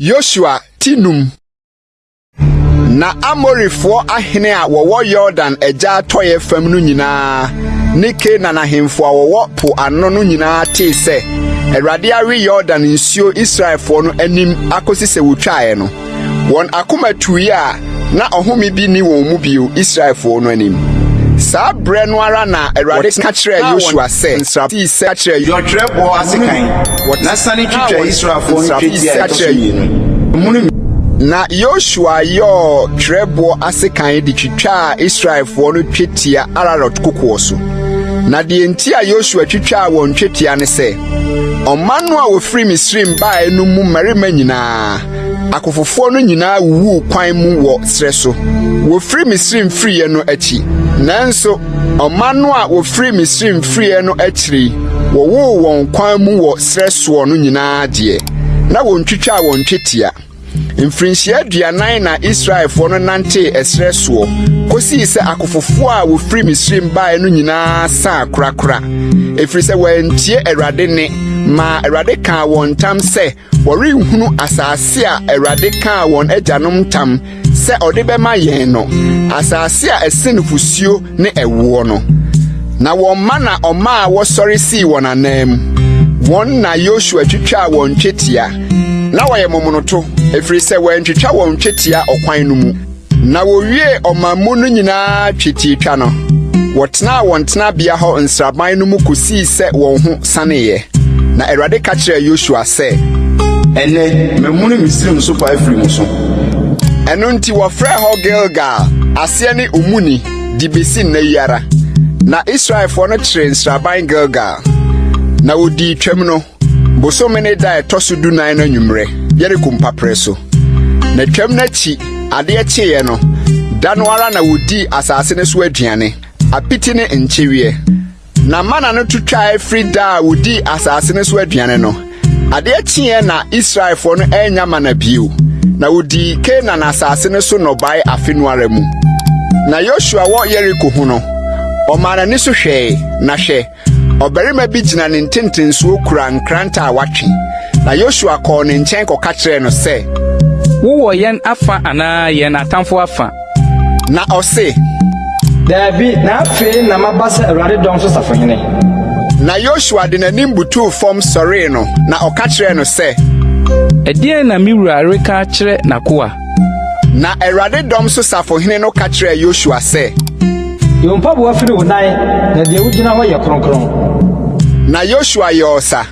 Yosua ti num. Na Amorifoɔ ahene a wɔwɔ Yordan agya atɔeɛ fam no nyinaa ne Kanaan ahemfo a wɔwɔ po ano no nyinaa tee sɛ Awurade awe Yordan nsuo Israelfoɔ no anim akosi sɛ wotwaeɛ no, wɔn akoma tuiɛ a na ɔhome bi nni wɔn mu bio Israelfoɔ no anim. Saa berɛ no ara na Awurade ka kyerɛɛ Yosua sɛ, Yɔ twerɛboɔ asekan, na sane twitwa Israelfoɔ no twetia a ɛtɔ so mmienu. Na Yosua yɔɔ twerɛboɔ asekan de twitwaa Israelfoɔ no twetia Aralot kokoɔ so. Na deɛ enti a Yosua twitwaa wɔn twetia ne sɛ, ɔman no a wɔfiri Misraim baeɛ no mu mmarima nyinaa, Akofofoɔ no nyinaa wuwuu kwan mu wɔ serɛ so. Wɔfiri Misraim firiiɛ no akyi. Nanso ɔman no a wɔfiri Misraim firiiɛ no akyiri wɔwoo wɔn kwan mu wɔ serɛ soɔ no nyinaa deɛ, na wɔntwitwaa wɔn twetia. Mfirinhyia 40 na Israelfoɔ no nantee ɛserɛ soɔ kɔsii sɛ akofofoɔ a wɔfiri Misraim baeɛ no nyinaa saa korakora, ɛfiri sɛ wɔantie Awurade nne maa Awurade kaa wɔn ntam sɛ wɔrenhunu asase a Awurade kaa wɔn agyanom ntam sɛ ɔde bɛma yɛn no, asase a ɛsen nufusuo ne ɛwoɔ no. Na wɔn mma na ɔmaa wɔsɔre sii wɔn ananmu. Wɔn na Yosua twitwaa wɔn twetia. Na wɔyɛ momonoto, ɛfiri sɛ wɔantwitwa wɔn twetia ɔkwan no mu. Na wowiee ɔman mu no nyinaa twetiatwa no, wɔtenaa wɔn tenabea hɔ nsraban no mu kosii sɛ wɔn ho saneeɛ. Na Awurade ka kyerɛɛ Yosua sɛ, Ɛnnɛ, mamuni Misraim so pa afiri mo so. Ɛno nti wɔfrɛɛ hɔ Gilgal, aseɛ ne Omuni, de besi nnɛ yi ara. Na Israelfoɔ no kyeree nsraban Gilgal. Na wodii Twam no, bosome ne da a ɛtɔ so 14 no anwummerɛ, Yeriko mpaperɛ so. Na Twam no akyi, adeɛ kyeeɛ no, da no ara na wodii asase no so aduane, apiti ne nkyeweɛ. Na mana no to twae firi da a wodii asase no so aduane no. Adeɛ kyeeɛ na Israelfoɔ no annya mana bio, na wodii Kanaan asase no so nnɔbae afe no ara mu. Na Yosua wɔ Yeriko ho no, ɔmaa n'ani so hwɛe, na hwɛ, ɔbarima bi gyina ne ntentensoɔ kura nkrantɛ a watwe. Na Yosua kɔɔ ne nkyɛn kɔka kyerɛɛ no sɛ, Wowɔ yɛn afa anaa yɛn atamfo afa? Na ɔse, Daabi, na afei na maba sɛ Awurade dɔm so safohene. Na Yosua de n'anim butuu fam sɔree no, na ɔka kyerɛɛ no sɛ, Ɛdeɛn na me wura reka akyerɛ n'akoa? Na Awurade dɔm so safohene no ka kyerɛɛ Yosua sɛ, Yi wo mpaboa firi wo nan, na deɛ wogyina hɔ yɛ kronkron. Na Yosua yɔɔ sa.